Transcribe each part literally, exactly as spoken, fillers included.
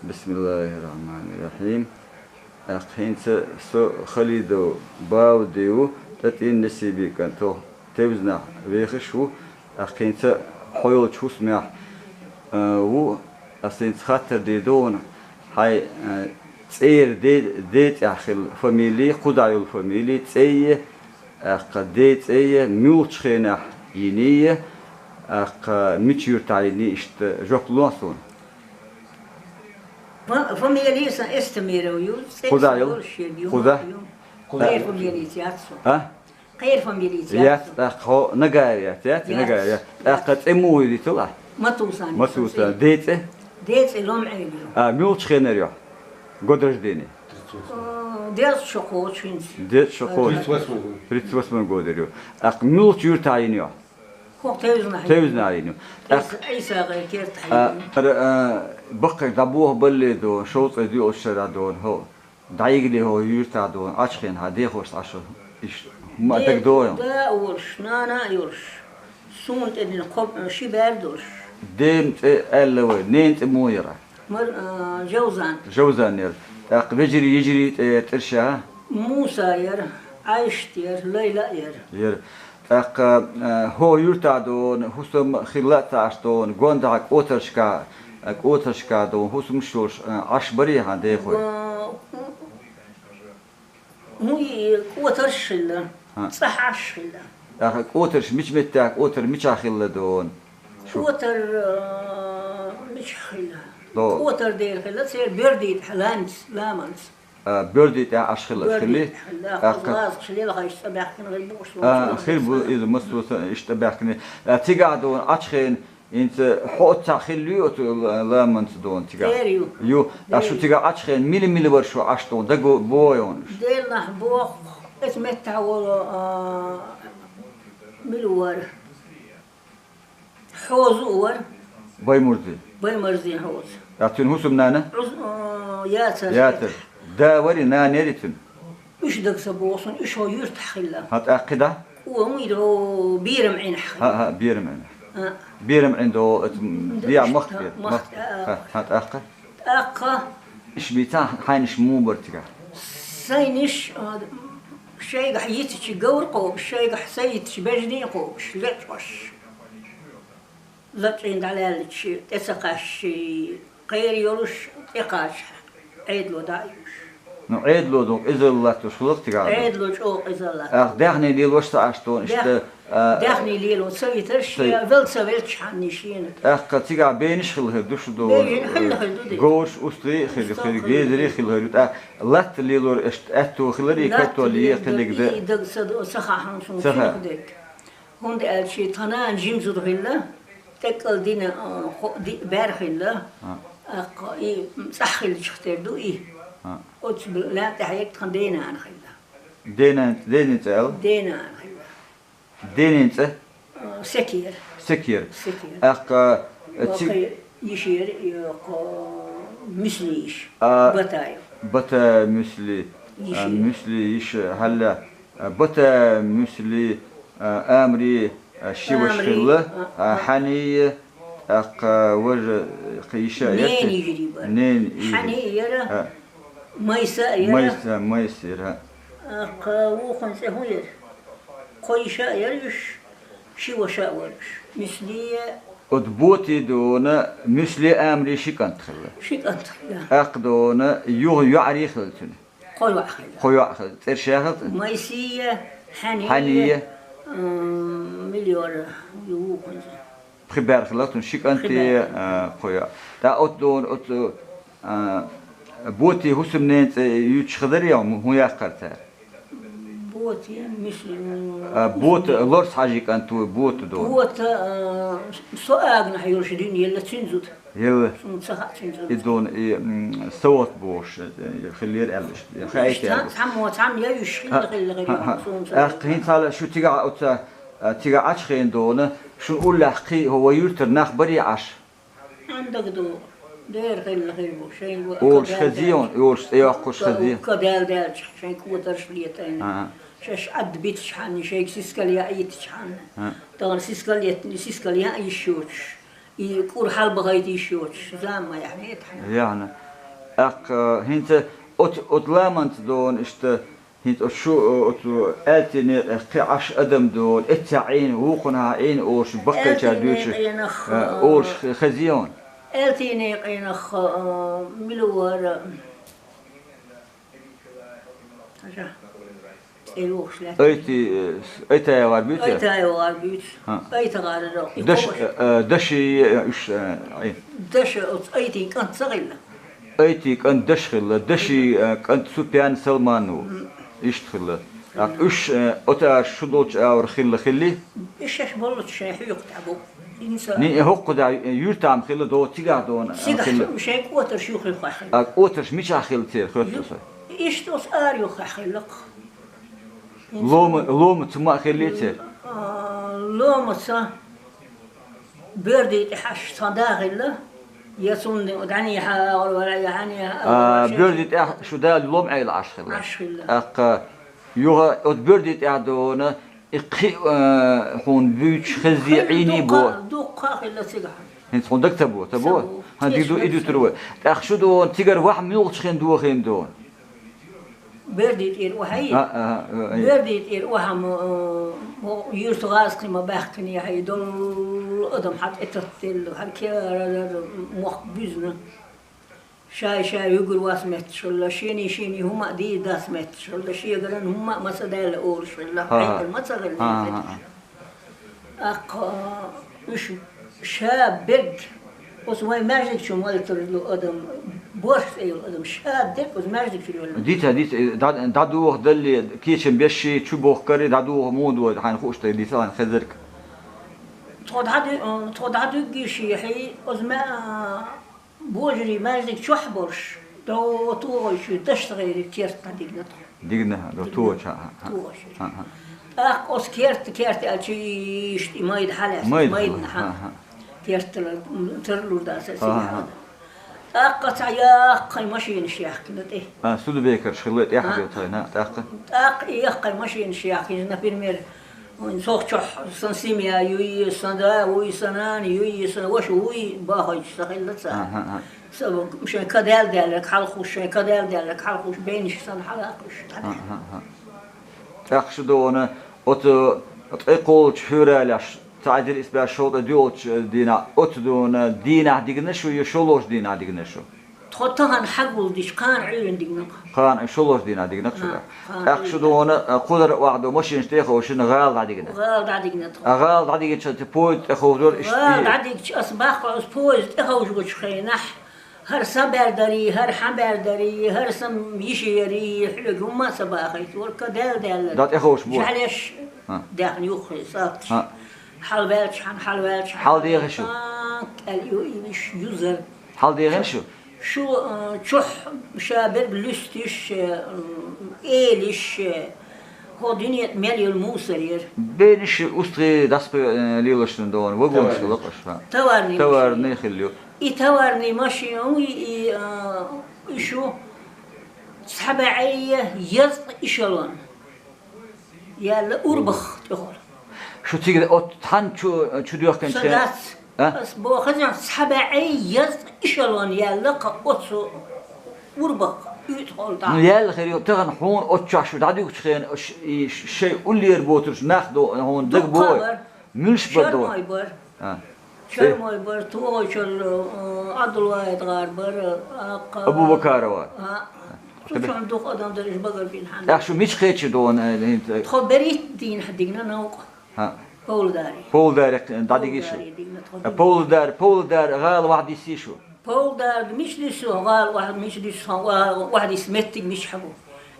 Бисмиллахир-рахманир-рахим. ТӀаккха хӀинца со Халидов Бауди ву, тӀатӀин Несибикан тох Тевзнахь вехаш ву. ТӀаккха хӀинца хьо йолчу хӀусамехь, а, ву, ас хӀинца хаттар дийр ду хьуна, хьайн, а, цӀера де-, ден цӀехь хилла фамилия, кхузахь йолу фамилия, цӀе е, тӀаккха ден цӀе е, муьлхачу хенахь йиний е, тӀаккха мича юьртахь йиний, иштта жоп ло суна. Фа-, фамилия сан Эстамиров ю, цӀе Кхуза сан йолу? Долуш ерг ю, Кхуза? Ю. Кхуза. Кхера фамилица яц со. А? Кхера фамилица яц Яц, со. ТӀаккха хьо Нагаев яц, яц, Яц. Нагаев яц. ТӀаккха цӀе муха ю дитал ахь? Матусан. Матусан. Ден цӀе? Ден цӀе Ломгьел ю. А, муьлхачу хенара ю? Год рождения. Э, деза шо кхочу хӀинца. Деза шо кхочу. Тридцать восьмой год. Тридцать восьмой год ю. ТӀаккха муьлхачу юьртахь йина ю? ХӀокху Тевзнахь йина. Тевзнахь йина ю. Ӏийса-, ТӀаккха Ӏийса-гӀайра керта а, хьайна. Ара, а, баккхарг дӀабоху балле ду, шовзткъе доьалгӀачу шарахь ду, хьо дӀайигали хьо юьртахь ду, Ӏачхенахь дехош Ӏаш, иштта хӀума а Де-, дагадогӀу. Да а волуш, нана а йолуш, суна тӀе дина кхо-, ши бер долуш. Ден цӀе аьлла вай, нен цӀе муха яра? Мар-, а, Жовзан. Жовзан яра. ТӀаккха вежарий, йижарий тӀе яра тӀерша? Муса яра, Ӏайшат яра, Лайла а яра. Яра. ТӀаккха, а, хӀо юьртахь ду, хӀусам хилла а ца Ӏаш ду, гондахьа кӀотаршка, а, кӀотаршка ду, хӀусамаш йолуш, а, Ӏаш барий хьан дехой? Ва-, Ну, и кӀотарш хилла, ХӀа. ЦӀахь Ӏаш хилла. ТӀаккха кӀотарш мича меттехь, кӀотар мичахь хилла ду? Шу- КӀотар, а, мичахь хилла? До. КӀотар дера хилла, церан боьрдий тӀехь, ламанца, ламанца. А, боьрдий тӀехь Ӏаш хилла, Боьрдий хилли? тӀехь хилла, ТӀаккха. ГӀазкхаша лелхаш цӀа баьхкина хир бу, уьш А, лоцу хир бу, лоцу. Иза массо а иштта баьхкина. А, цигахь ду, Ӏачхен, хӀинца хьо оццахь хилла ю оцу ла-, ламанца ду цигахь? Дера ю. Ю. А шу Дера. Цигахь Ӏачхен мила-мила вара шу Ӏаш ду, даго боху йону? Делахь боху, эца меттахь волу, а, мила вара? Хьоза а вара. Баймурзи. Баймурзи Хьоза. А цуьнан хӀусамнана? Уз-, а, яцара. Яцара. Да вари, нана яри цуьнан? Уьш дага ца боху суна, уьш хӀо юьртахь хилла. ХӀан тӀаккха кхидӀа? О, хӀун ира, хӀо Берам Ӏинахь хилла. ХӀан, хӀан, Берам Ӏинахь. А. Берам Ӏин ду, оцу, Д-, я, уьш махка, та-, махка, махка. ХӀан, хӀан тӀаккха? ТӀаккха. Иш бийца хьайнаш муха бара цигахь? Сайнаш, а, шайгахь йитича говр кхобуш, шайгахь са йитича бежний кхобуш, лечкъош. Лачкъийна дӀалаьллача, тӀе ца кхаьчча, кхера йолуш, тӀе кхача, Ӏедало дӀа а юьйш. Ну, Ӏедало ду, къизалла латтош хилла цигахь ду? Ӏедало чӀогӀа къизалла латто. Ах, даьхни лелош ца Ӏаш ду, иштта, Даьх-, а, даьхни лело ца витар, ша, ца вел ца велча хьанна шена. ТӀаккха цигахь бенаш хилла хир ду шу ду, Бен-, хилла хир ду де. Говраш, устагӀий а хир, УстагӀий хир, хилла. Гезарий хилла хир ду. ТӀаккха латта лелор иштта аьтту хиларий, Латта картол е лелор хиларг и де? Даг ца до-, ца хаьа хьуна суна Ца хаьа. Цунах дерг. ХӀунда аьлча тхан нана жима зуда хилла, тӀеккъал дина, а, хо-, ди-, бер хилла, А. тӀаккха и цӀахь хиллачух тера ду и. А. Оцу б-, лаьтта тӀехь ерг тхан денана хилла. Денан, денин цӀе аьлла? Денана хилла. Денин цӀе? А, Секера. Секера. Секера. ТӀаккха, Ва ци- кхе йишера, и кхо муьсли йиш. А, Батаев. Бата муьсли, а, Йишера. Муьсли йиш хьалла. А, Бата муьсли, а, Амри, а, ши ваша Амри, хилла, а, а, а. Хьания, тӀаккха важа кхин йиша а яра? Нени йири бара. Нени йири. Хьания яра, А. Майса а яра. Майса, Майса яра. ТӀаккха вукхун цӀе хӀун яра? Кхо йиша а яра уьш, ши ваша а вара уьш. Муьсли. Оцу Боти дуна Муьсли Амри ши кӀант хилла. Ши кӀант хилла. ТӀаккха дуна юха йоӀарий хилла цуьнан. Кхо йоӀ хилла. Кхо йоӀ хилла. ЦӀераш яхилла цуьнан? Майсия, Хьания, Хьания. М, миллиора ю вукхунца. Пхи бер хилла цуьнан, ши кӀанти, Пхи бер. А, кхо йоӀ. ТӀаккха оцу дуна, оцу, а, Боти хӀусамнен цӀе юьтуш хиларий, хӀун яккхар цара? Боти, мис-, А, Бота, Лорс-Хьаьжин кӀант ву, Бота дуна. Бота, а, со аганахь йолуш дуьйна елла цуьнан зуда. Елла. Суна ца хаьа цуьнан зуда. И дуна, и, м, Савот бохуш, э, хиллера аьлла иштта. Хаийта Иштта аьлла. Цхьаммо, цхьаммо я уьш хилла, хилла, хилла, суна ца хаьа. ТӀаккха хӀинца хьала шу цигахь оцу, а, цигахь Ӏачхен дуна, шун уллехь кхин хӀо вай юьртара нах барий Ӏаш? Ан дага ду, дера хилла хир бу, шайн ву-, Олуш кадал хезий даьлча. Он, олуш цӀе йоккхуш Ка-, хезий? Кадал даьлча, шайн кӀотарш летайна. ХӀан. Шаьш Ӏадда битачхьана, шайга сискал яа йитачхьана. ХӀан. Тахана сискал еттина, сискал яа йиш йоцуш. И кӀур хьалбахайта йиш йоцуш зама ма яхьна, хӀета хьан. Яхьна. ТӀаккха хӀинца оцу, оцу ламанца дона иштта, хӀинца оцу шу, оцу аьлтийнекъехь кхин Ӏаш адам дона, эццехь Ӏийна, вукхунахь Ӏийна олуш, баккхийчара дуьйцуш, аьлтийнекъенах, э, олуш хезий хьуна? Аьлтийнекъенах, э, мила вара? Хьажа. ЦӀе йохуш лаьттина. Айти, э, с-, Айтаевгар буьйцу? Айтаевгар буьйцу. ХӀаъ. Айтагара ро. И Даш-, кхобуш. Э, э, Даши, э, уьш, э, Ай. Даша оцу Айтин кӀант ца хилла? Айти кӀант Даш хилла. Даши, э, кӀант Супьян Салман ву. Мгм. Иштта хилла. ТӀаккха уьш, э, оцу аш шу долчу аура хилла хилли? И шаьш боллучу шайн хьоькху тӀехь бу. Инса. Ни, э, хӀокху да, э, юьртахь хилла до, цигахь дона, э, Цигахь хилла. Шайн кӀотарш юххехь хилла. А кӀотарш мичахь хилла церан, хоьтту Ю-, со? Иштта оцу ара юххехь хилла-кх. Лома, ломаца ма а хилли церан? А, ломаца. Боьрди тӀехь аш цхьа да хилла. Я цунна дӀанехьа агӀор вара, я хьанехьа агӀор А, вара. Боьрди тӀехь шу да лом Ӏела Ӏаш хилла. Ӏаш хилла. ТӀаккха юха оцу боьрди тӀехь дона, и кхин, а, хьуна буьйцуш хезий Ӏийний бо. Дуккха, дуккха хилла цигахь. ХӀинца хьуна дага ца бо, ца бо? Ца бо. ХӀан, дика ду, и дуьтур вай. ТӀаккха шу дона, цигара вахь муьлхачу хин дохийна дона? Берди тӀера охьай? А, а, а, а. Берди тӀера охьа ма, э, мо юьрту гӀазкхи ма баьхкина яхьай, долу адам хьан тӀе таттелла, хьан кера мохк буьзна. Шай-шай вуьгур вац метташ хилла, шений-шений хӀума а дийр дац метташ хилла, шегаран хӀума а ма ца даьлла олуш хилла, хьекъал ма ца хилла. ХӀан, хӀан, хӀан. ТӀаккха уьш ша берг, оцу вайн маьждиг чу майтар ду адам, борш цӀе йолу адам, ша берг оцу маьждиг чу йолу. Дица, дица, дӀа-, дӀадоху далле, кечам бешший, чу бохкари, дӀадоху муха ду, хьайна хууш тайа дица, хьайна хезарг. Тхо дӀаду-, тхо дӀадуьггий шехьий, оцу ма-, Божарий маьждиг чохь болуш, дов тухуш ю дашта гӀайре керт дӀадигна тхо. Дигна, дов тухуш, хӀа, хӀа, хӀа. Тухуш. ХӀа, хӀа. ТӀаккха оцу керт, керт аьлча, иштта и майда хьалаьцна, майда майдана хьа. ХӀа, хӀа. Кертала тарлур дац аса хӀа, хӀа, хӀа. ТӀаккха цхьа яккхий машинаш яьхкина тӀе. А, судбекарш хилла тӀехь а, бен тхайна, тӀаккха? ТӀаккха и яккхий машинаш яьхкина, например, Вайн цох чохь сан семья юй, сан да вуй, сан нана юй, сан ваша вуй, бахуьйтуш ца хилла цара. Аха, аха. Сан шайн кадаьл даьлларг хьалхуш, шайн кадаьл даьлларг хьалхуш, бейнаш санна хьалакхуш. Аха, аха. ТӀаккха шу дона оцу ткъе кхолчу февралехь, цхьа эзар исс бӀе шовзткъе доьалгӀачу дийнахь, оцу дона дийнахь дигна шу, я шолгӀачу дийнахь дигна шу? Тхо тахана хьагулдича, кхана Ӏуьйранна дигна-кх. Кхана, шолгӀачу дийнахь дигна-кх шу. ХӀа, кхана Ӏуьйранна. ТӀаккха шу дона, а, кхузара охьадо машинаш тӀе а ховшина, гӀала дӀадигна тхо. ГӀала дӀадигна тхо. А гӀала дӀадигича, цу поезд тӀе ховжор иштта. ГӀала дӀадигича, ас баккха, ас поезд тӀе ховжучу хенахь, хӀара сан бер дарий, хӀара хьан бер дарий, хӀара сан йиша ярий, хьоьга хӀумма а ца бахийта, вара кадаьл даьлла. ДӀа тӀе ховш бу. Жаьлеш даьхна юххе, салташ. ХӀа. Хьалаваьлча хьан, хьалаваьлча хьан. Хьал дегӀа шу? Кӏел ю, юзар. Хьал дегӀа шу? Шу, э, чохь ша берг луьстиш, э, элиш, э, хӀо дуьне мел йолу мусор яра. Бениш устагӀий дӀасакхе, э, лелаш дан догӀун, вагонаш хилла-кх аша. Товарный машин. Товарный хилла ю. И товарный машин, и, и, э, и шу цхьа бӀе езткъа эшелон. Яьлла урбах тӀехула. Шу цига оцу цхьана чу, чу доьхкинчу хен? Сан дац. А? Ас бохаза, цхьа бӀе езткъа эшелон яьлла кха оцу урбах, уьйтӀахула дӀа. Ну, яьлла хир ю, тахана хьуна оцу чохь шу дӀадуьгучу хен, ш-, и ш-, шайн уллера боцурш нах до, хьуна дага боху. Дуккха а бара. Муьлш бара до? Чармой бара. А. Чармой бара, Тугойчалла, э, Ӏабдулвахьид гӀар бара, аккха. Абу-Бакарова. А. Цу чохь дукха адам дара, уьш багар бина хьан. ТӀаккха шу мича кхечира догӀун, э, хӀинца? Тхо берхӀитта дийнахь дигна новкъа. ХӀа. Павлодаре. Павлодаре дӀадигий шу? Павлодаре дигна тхо. Э, Павлодар, Павлодар гӀала охьадиссий шу? Павлодар мича диссу, гӀала охьа-, мича диссу, охьа-, охьадисса меттиг мича хьабу?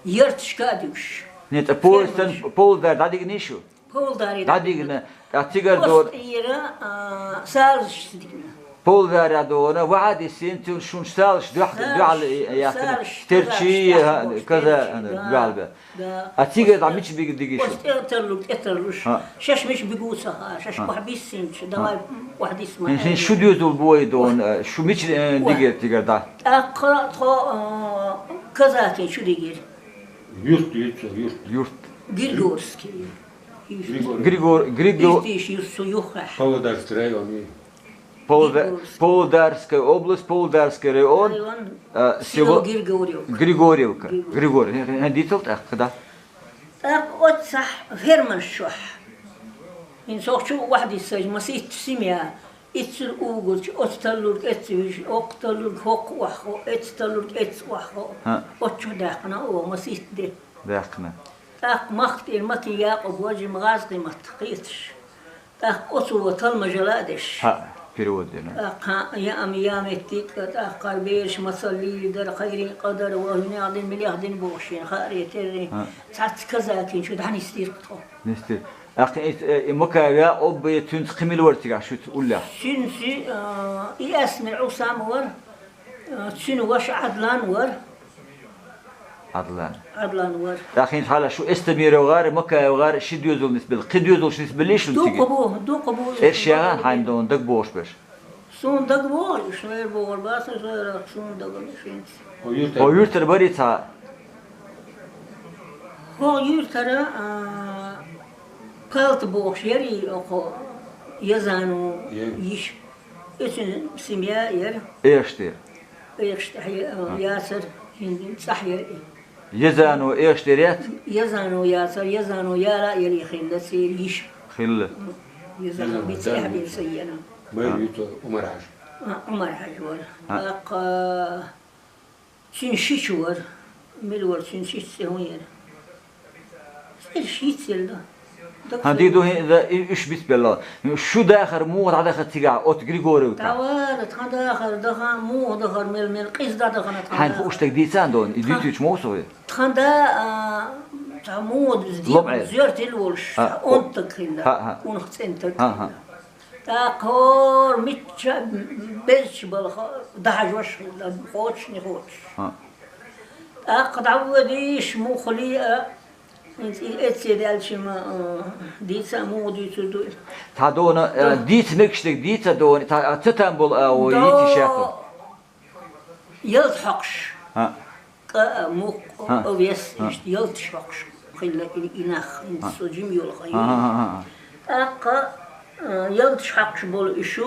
Ярташка а дуьгуш. Нет, а поезд санна Павлодар дӀадигний шу? Павлодаре дӀадигна. ДӀадигна, тӀаккха цигара дора. Оцу тӀера, а, салазашца дигна. Павлодаре дора, ваха а диссина, цуьнан шун салазаш дуьхьал, дуьхьал яьккхина. Салазаш, терчий, казахский, а, терчий, каза-, да, дуьхьал бе. Да. А цигара дӀа мича бига дигий шу? Оцу тӀе тарлуг, тӀе тарлуш. ХӀа. Шаьш мича бигу ца хаьа, шаьш охьабиссинчу, давай охьадисса ма. Хин, хин шу доьзал бой дона, шу мича, э, дигира цигара дӀа? ТӀаккха тхо, э, казакийн чу дигира. Юрт, юрт, юрт. Юрт. Григорский. Григор-, Григор-, Григор-, Иртиш юрт цу юххехь. Павлодарский район, и. Павлодар-, Григорьевск. Павлодарская область, Павлодарский район, Район, а, село село Григорьевка. Григорьевка. Григорьевка. Григорьев, э, э, дицал тӀаккха, да? ТӀаккха оццахь фермаш чохь. ХӀинца хӀокху чу ваьхьа диссаж, масийтта семья. Иццул угурч, оцу таллург эццу вижа, оккха таллург хӀокху охьахо, эццу таллург эццу охьахо. ХӀаъ. Оццу чу даьккхина оха масийтта де. Даьккхина. ТӀаккха махка тӀера Маки Якъуб вар жима гӀазкхи матта кхеташ. ТӀаккха оцо талмажала а деш. ХӀаъ, перевод дина. ТӀаккха яам яметтиг, тӀаккха бераш мацаллий дара, кхайрин къа дара, ва хӀунех дина, милех дина бохуш, шена хааре террин. ХӀаъ. Цхьацца казакин чу дӀанисдира тхо. Нисдира. ТӀаккха и, э, и Макаев Якъуб, и цуьнца кхин мила вара цигахь шуьца уллехь? Цуьнца, а, и Эсмир Ӏусам вара, а, цуьнан ваша Ӏадлан вара. Адлан. Адлан вар. ТӀаккха хӀинца хьала шу Эстемиров гӀар, Макаев гӀар ши доьзал нисбелла. Кхин доьзалш нисбеллий шуна цига? Дукха бу, дукха бу. Эш яхана хьайна дона дагабохуш берш? Суна дагабоху, уьш вер бохур бацара, суна дагана шинца. Хьо юьртара барий цхьа? Хьо юьртара, а, Палта бохуш яри оха Язану йиш. Оцун семья яра. Эш тӀе. Эш тӀе, а, яцара, хӀинца цӀахь яра и. Язану эш тӀе яц? Язану яцара, Язану яла а яри хилла церан йиш. Хилла. Язану бицехь бин са яна. Байр ю цо Умар-Хьажа. А, Умар-Хьажа вара. А. ТӀаккха Цуьнан шича вара. Мила вара цуьнан шича цӀе хӀун яра? ЦӀераш йицъелла. ХӀан, ди ду хӀин, да, и-, уьш бицбелла. Шу дахар муха дӀадаха цигахь, оцу Григорьевка? ДӀавала, тхан дахар, даха, муха дахар, мел, мел, къиза дӀадахана тхан. Хьайна дахар. Хууш стаг дийцан дона, и дуьйцуьйтуш муха со ве? Тхан да, а, цхьа муха диза Лом дийна, Ӏер. Зоьртил волуш, а, цхьа онтаг хилла, а, а. Унах цӀентаг хилла. А, а. ТӀаккха хӀора мичча безачу балха дахьажош хилла, кхочушний кхочуш. ХӀаъ. ТӀаккха дӀавоьдуш муххале а, хӀинца и эцце даьлча ма, а, дийца а муха дуьйцур ду. Цхьа дона, а, дийца мегаш дерг дийца дона, цхьа, а, ца там болу, а, во, йийца шаьтта. Ялта хьокхуш. ХӀаъ. Кхаа, мукх, а, овес, а, иштта ялташ хьокхуш хилла и, и нах, хӀинца со жима йолу хан ю. ХӀаъ, хӀаъ, хӀаъ, хӀаъ. ТӀаккха, а, ялташ хьокхуш болу уьш,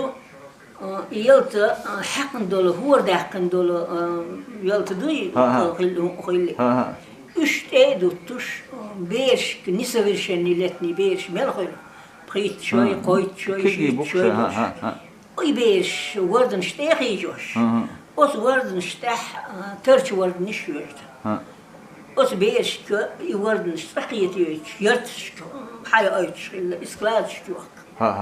а, и ялта, а, хьаькхна долу, хӀора даьккхина долу, а, ялта дуй, хӀаъ, хӀаъ, хилла, хӀуъа хилла. ХӀаъ, хӀаъ. Уьш тӀе а дуттуш, а, берашка несовершеннолетний бераш мел хуьлу, пхийтта шой, кхойтта шой, шийтта шой долуш. ХӀаъ, хӀаъ, хӀаъ. И бераш варданаш тӀе а хьийжош, хӀаъ, хӀаъ, оцу варданаш тӀехь, а, тарча варданаш йоьжна. ХӀаъ. Оцу берашка и варданаш цӀа кхетайойтуш, ярташка хьайойтуш хилла, и складашка йохка. ХӀаъ, хӀаъ.